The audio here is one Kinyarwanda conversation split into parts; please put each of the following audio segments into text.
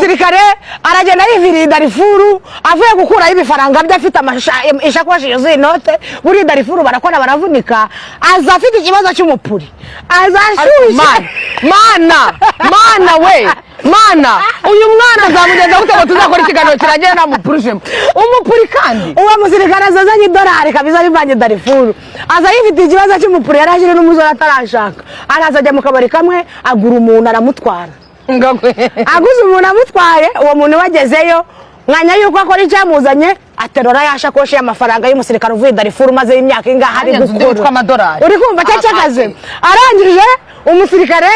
Umusirikare aragenda yiviriye i Darifuru, avuye gukuraho ibifaranga bye, afite ishakoshi yuzuye inote. Buriya Darifuru barakora, baravunika. Aza afite ikibazo cy'umupuri, aza ashyushye. Mana, mana, mana we, mana! Uyu mwana nzamugenza gute ngo tuzakora ikiganiro kirangira namupurujemo umupuri kandi? Uwo musirikare aza azanye idolari kabisa, arivanye Darifuru, aza yifitiye ikibazo cy'umupuri, yari akiri n'umusore atarashaka. Araza ajya mu kabari kamwe, agura umuntu, aramutwara. Ngakwe. Aguze umuntu, amutwaye, uwo muntu wagezeyo mwanya yuko akora icyamuzanye, aterura ya shakoshi y'amafaranga y'umusirikare uvuye Darifuru, maze y'imyaka ingahe ari Nanjye nzi undi gukora. witwa amadolari. Uri kumva cyacakaze? Arangije umusirikare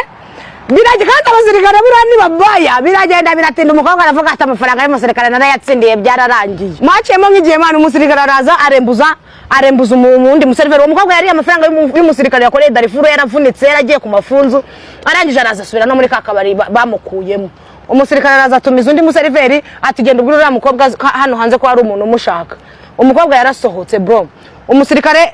birajya, kandi abasirikare buriya nibabaya, biragenda biratinda. Umukobwa aravuga ati: "Amafaranga y'umusirikare narayatsindiye, byararangiye." Mwaciyemo nk'igihe, mwana, umusirikare araza arembuza uwundi museriveri. Uwo mukobwa yariye amafaranga y'umusirikare yakoreye Darifuru, yaravunitse, yaragiye ku mafunzu. Arangije araza asubira no muri ka kabari bamukuyemo. Umusirikare araza atumiza undi museriveri ati: "Genda ubwire uriya mukobwa hano hanze ko hari umuntu umushaka." Umukobwa yarasohotse, bro. Umusirikare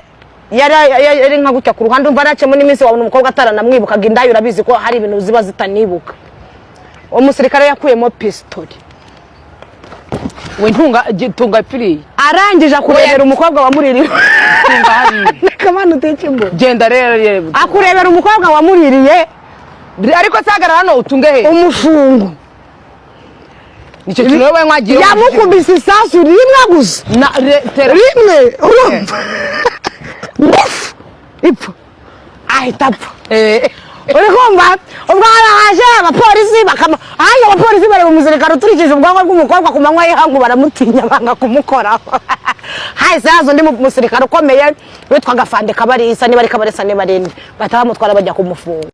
yari nka gutya ku ruhande, umva aracemo n'iminsi, wabona umukobwa ataranamwibukaga. Indaya urabizi ko hari ibintu ziba zitanibuka. Umusirikare yakuyemo pistori. We, ntunga, tunga pfiriye. Arangije akurebera umukobwa wamuririye. Tunga hariya. Kamana utica imbuga. Genda rero rero. Akurebera umukobwa wamuririye. Ariko se hagarara hano, utunge he? Umufungo. Nicyo kintu wowe mwagiye. Yamukubise isasu rimwe gusa. Na tera. Rimwe, urumva ipfa, ahita apfa. Uri kumva? Ubwo haba haje abapolisi, bakama haje abapolisi bareba umusirikare uturikije ubwonko bw'umukobwa ku manywa y'ihangu, baramutinya, banga kumukoraho. Hahise haza undi musirikare ukomeye witwaga Fande Kabarisa, niba ari Kabarisa, niba ari nde, bahita bamutwara, bajya kumufunga.